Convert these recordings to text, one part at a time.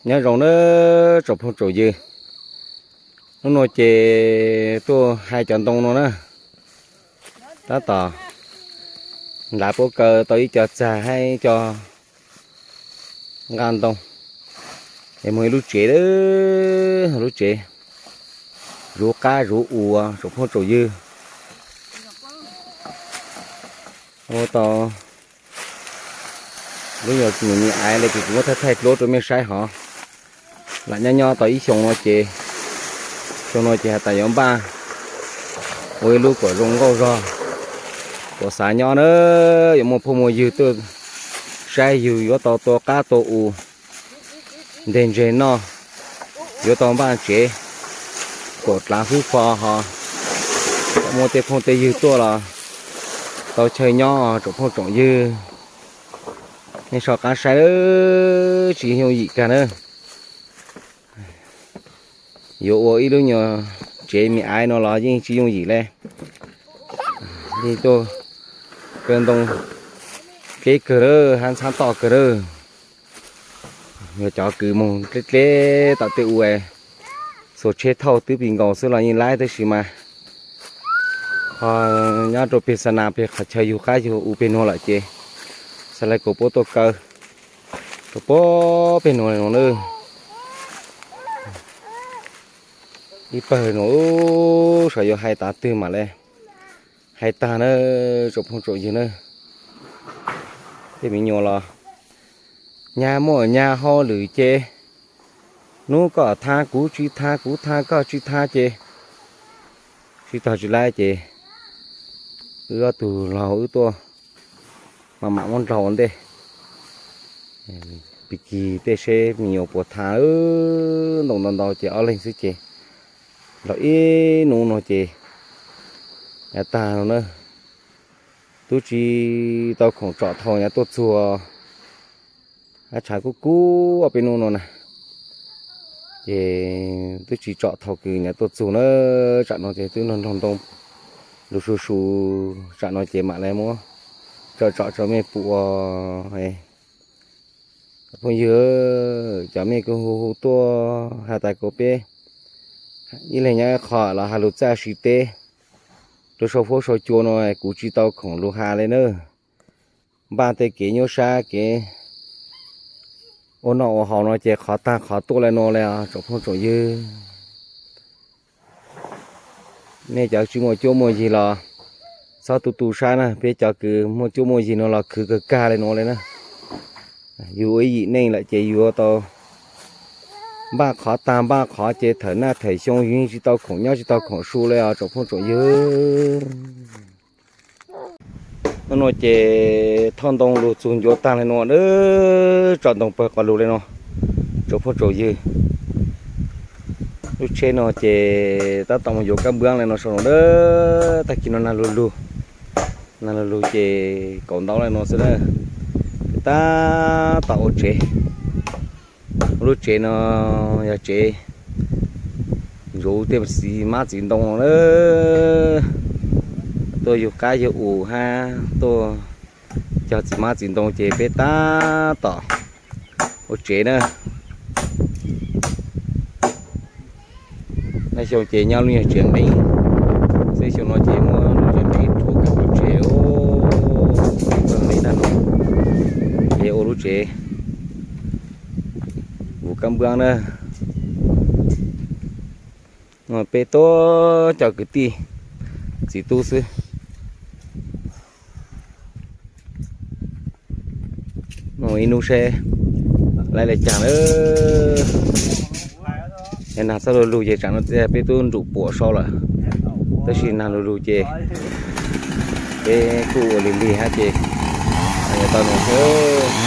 Nyob zoo na tsoom phooj tsoom ywg, hnub no ces tuaj hais cov ntoo no na, tab tom ntav pob kaw tau ib co txag hab ib co nqaj ntoo, es muaj ib lub tsev, lub tsev zuv qab zuv us tsoom phooj tsoom ywg. Ua tau lub nyuag me me aiv le kuv muab thaij thaij duab rau mej saib hov. Lam nyob nyob tau ib xyoo no ces, xyoo no ces has tas yuav npaj ua ib lub kom zoo nkauj zog, kom xav nyob na, yuav muaj phooj muaj ywg tuaj saib yug yuav tau tua qab tua us, nteg ntseg noj, yuav tau npaj tsev, kom dlaav hwb fo ho, kom muaj tej phooj tej ywg tuaj los tau chaw nyob tsoom phooj tsoom ywg. Nej soj qab saib, tsis yooj yim kag na. Yuav ua ib lub nyuag tsev me aiv no los yeej tsis yooj yim le. Yeej tuaj kaw ntoo dleb kawg lawm hab ntxhab toj kawg lawm. Yog cov kws moog dleb dleb tom tej ua, xuas tsheb thauj twb pis nkaus xwb los yeej laib tab sis mas ho nyob rau peg xa nas peg qhov chaw yug qab yug us peg nuav lawm ces xa lais kaus puab tuaj kaw rau puag peg nuav nuav na. Ib pawg nuav saib yuav hais tav twg mam le hais taag na tsoom phooj tsoom ywg na. Tej me nyuam los nyag muaj nyag hauj lwm ces nub koj thab kuv tsis thab, kuv thab koj tsis thab ces sib tog tsis laib ces wb ob tug laug wb tuaj mam mam muab nrog ua ntej. Pig kig tej seb me nyuam puas thab, ntoo ntau ntau ces ob leeg xwb ces los ib nub no ces yav tag no na, tub tsis tau khoom tsom thaum nyav tuaj txug, hab tshav kub kub ob peb nub no na, ces tub tsis tsom thaum kws nyav tuaj txug na. Tsam no ces twb nrog nrog ntoo lug su su, tsam no ces mam le muab tsom tsom tso mej pum ua. Phooj ywg, cov mej kuj hu hu tuaj has tas kuas peb ib leeg nyob ib qho los has lug txaj si teb rua sau fuab sau cua no kuv tsis tau khoom lug has le na. Npaj tej kev nyuaj sab kev ua noj ua haus no ces qhov tag qhov tuaj le nuav le os tsoom phooj tsoom ywg. Nej cov tsis muaj cuab muaj yig los txhob tu tu sab na, peb cov kws muaj cuab muaj yig no los khwv kawg kag le nuav le na. Yug ua ib yim neej lawm ces yug yuav tau npaj qhov tag npaj qhov ces thawm naj thawm xyoo yug yeej tsis tau khoom nyob tsis tau khoom su le os tsoom phooj tsoom ywg. Hnub no ces thauj ntoo lug txug ncuav tag le nuav, tsom ntoo pawg quas lug le nuav tsoom phooj tsoom ywg. Lub tsheb no ces tab tom mus yuav kab npuab le nuav sau nuav, tag kis no nag lug lug, nag lug lug ces kaum ntaub le nuav xwb na. Tab tom ua tsev. Lub tsev no yog tsev ntsuv tej txiv hmab txiv ntoo no na. Tuaj yug qab yug us hab tuaj cog txiv hmab txiv ntoo ces peb tab tom ua tsev na. Naj xyoo ces nyob lub nyuag tsev nqeeb, xwb xyoo no ces muab lub tsev nqeeb rhuav kawg pov tseg, pawg nqeeb tag no, ces ua lub tsev vuv kab npuab na. Peb tuab cov kwv tij txiv tub xwb. Ib hnub seb laib le caag lawm. Nag txhob lug lug ces tsam no peb tub nrum puam sau lawm, tab sis nag lug lug ces peb kuj ua lig lig hab ces tau nuav xwb.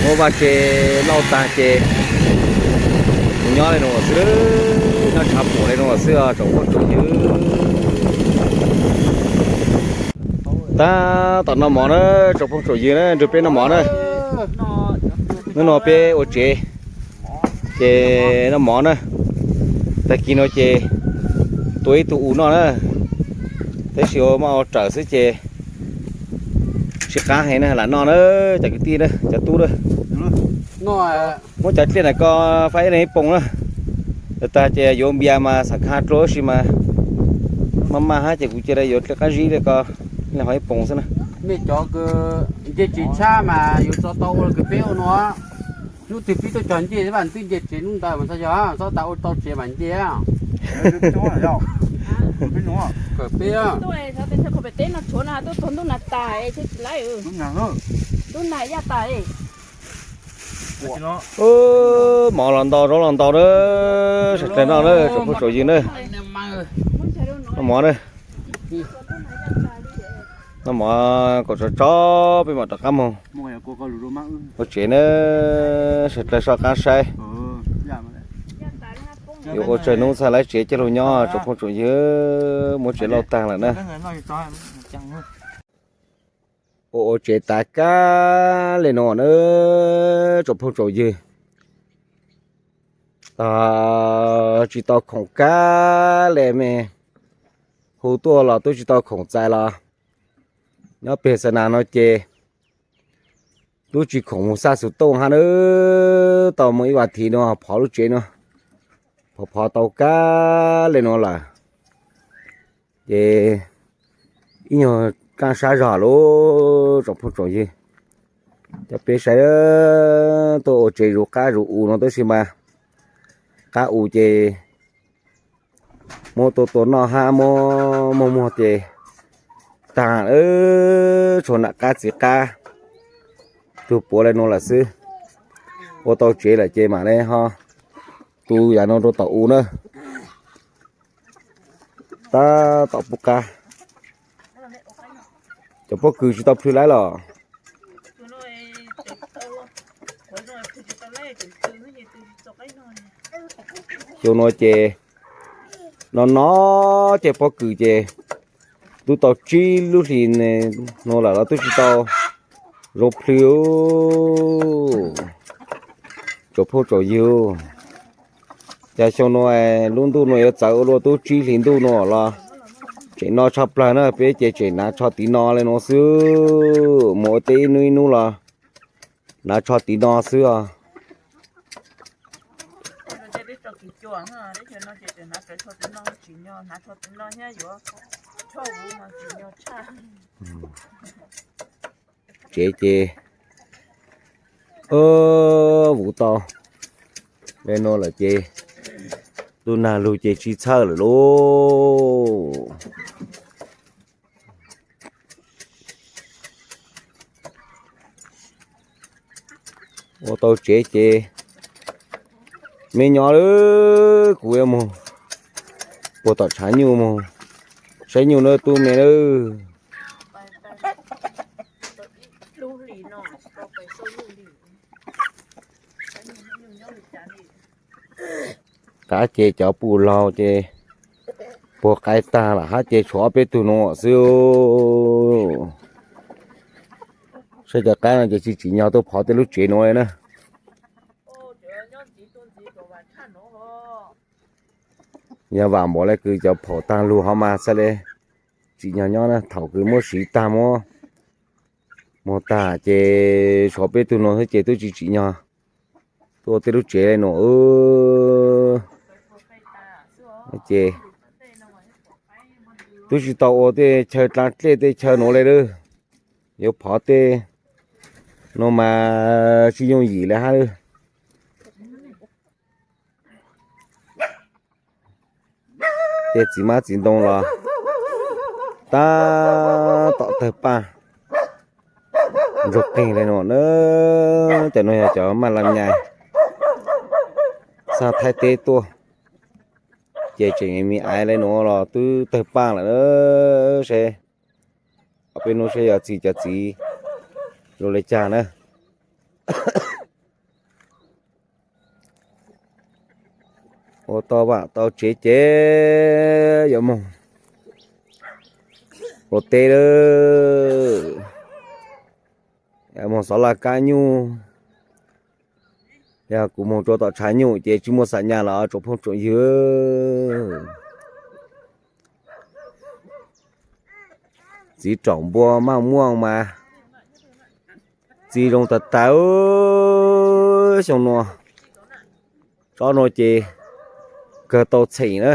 Muab vaj tse lauj tag ces mus nyob le nuav xwb, noj tshav puam le nuav xwb os tsoom phooj tsoom ywg. Tab tom noj mov na tsoom phooj tsoom ywg na, nrug peb noj mov na. Hnub no peb ua tsev ces noj mov na. Tag kis no ces tua ib tug us noj na, tab sis ua maj ua rawm xwb ces tsis Qab heev na, lam noj na, cov kwv tij na, cov tub na. Muab cov dliaj ntawm ko faib ib leeg ib poos na. Tag ces yuav npias mas xam khaj dlua si mas maj maj hab ces kuv cia li yuav dliaj qab zib li ko, ib leeg ho ib poos xwb na. Nej cov ncej tsev tshab mas yuav tso tau ua kws peb ua no. Hnub twg pib tuaj cog ncej xwb, ncej tsev hnub ntawd mas txog yog txhob tas ua tau tsev mas nce. Kawm peb. Teb no tshuav no tuaj txog ntuj nag tas tsis lawm. Ntuj nag yaj tas. Mov los ntau, zaub los ntau na, sawv dlawg noj na, tsoom phooj tsoom ywg na. Noj mov na. Noj mov kom tsov tso peb mam rov qab moog ua tsev na, sawv dlawg soj qaab saib. Yuav ua tsawg nub txhaj laib tsev coj lug nyob tsoom phooj tsoom ywg, muab tsev lauj taag lawm na. Ua ua tsev tas kag le nuav na tsoom phooj tsoom ywg. Tsis tau khoom kag le me, hu tuaj los tub tsis tau khoom txais los. Nyob peg xa nas no ces tub tsis khoom mus xaj xuv tooj hab na. Tau mus ib vas thiv no phov lub tsev no, phov phov tau kag le nuav lawm. Ces ib nyuag kaaj sab zog lub tsoom phooj tsoom ywg, cov peb saib tuaj ua tsev zuv qab zuv u no tab sis mas qab u ces muab tua tua noj hab muab muag muag ces taag, tshuav nam qab txiv qab tug puav le nuav lawm xwb. Ua tau tsev lawm ces mam le ho tu yav no rau tom u na. Tab tom pub qab. Cov pob kws tsis tau plhws laib los? Xyoo nuav ces no no ces pob kws ces tub tau tsib lub hlis nuav lawm los tub tsis tau zoo plhws. Tsoom phooj tsoom ywg, cas xyoo nuav lub ntuj nuav yuav txawv ua luaj, tub tsib hlis ntuj nuav los tseem no tshaj plawg na, peb ces tseem hnav tsho tiv no le nuav xwb, mus ua teb ib hnub ib hnub los hnav tsho tiv no xwb os. Tsev ces vuv tau le nuav lawm ces tub nag lug ces tsis txhawj lawm lauj. Ua tau tsev ces me nyob lawm, kuv yuav mus puag tom tshav nyuj mus saib nyuj na tub me na. Qab ces cov pum laug ces puag qaib tag lawm hab ces tshuav ob peb tug nuav xwb. Saib cov qaib no ces tsis tsim nyog tuaj phov tej lub tsev nuav li na. Yog vam npaum le kws cov phaum taag lug ho mas txhaj le tsim nyog nyob na, thaum kws muab siv tag muab muag tag ces tshuav peb tug nuav xwb ces twb tsis tsim nyog tuaj ua tej lub tsev le nuav. Ces twb tsis tau ua tej chaw dlaa dlej tej chaw nuav le lawm, yuav phov tej nuav mas tsis yooj yim le hab lawm. Tej txiv hmab txiv ntoo los tab tom tawg paaj ntsuag qeeg le nuav na. Cov nuav yog cov maj la nyais xa Thaib teb tuaj, ces tseem me aiv le nuav los twb tawg paaj lawm na. Seb ob peb hnub seb yog txi cov txiv zoo le caag na. Ua tau vaam tau tsev ces yuav moog ua teb lawm, yuav moog xov laj kab nyuj. Yog kuv moog rua tom tshav nyuj ces tsis muaj xam nyas los tsoom phooj tsoom ywg. Txiv raum npua maj muaj mas Txiv zoo tag tag, xyoo no tsob no ces kawg tau txheem na,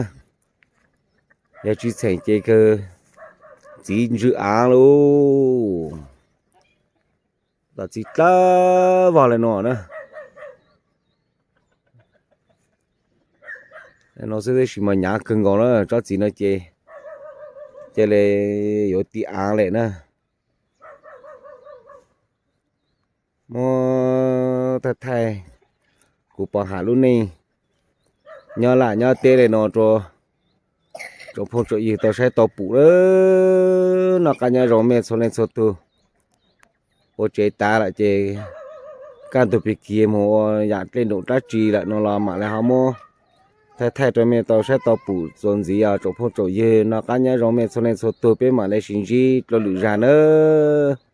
yog tsis txheem ces kawg txiv ntsw av lauj. Los txiv dlawb vog li no na. No xwb tab sis mas hnyav kawg nkaus na, tsob txiv no ces cia li yuav ti av lawm na. Muab thaij thaij kuv Pov Ham lub neej nyob laj nyob teb li no rau tsoom phooj tsoom ywg tau saib tau pum. Noj qab nyob zoo mej txhua leej txhua tug. Ua tsev tas lawm ces kaj ntug pig kig mus ua yam dlej nroom dab tsi lawm no los mam li ho muab thaij thaij rau mej tau saib tau pum txuas ntxiv os tsoom phooj tsoom ywg. Noj qab nyob zoo mej txhua leej txhua tug, peb mam li sib ntsib dua lwm zag nawb.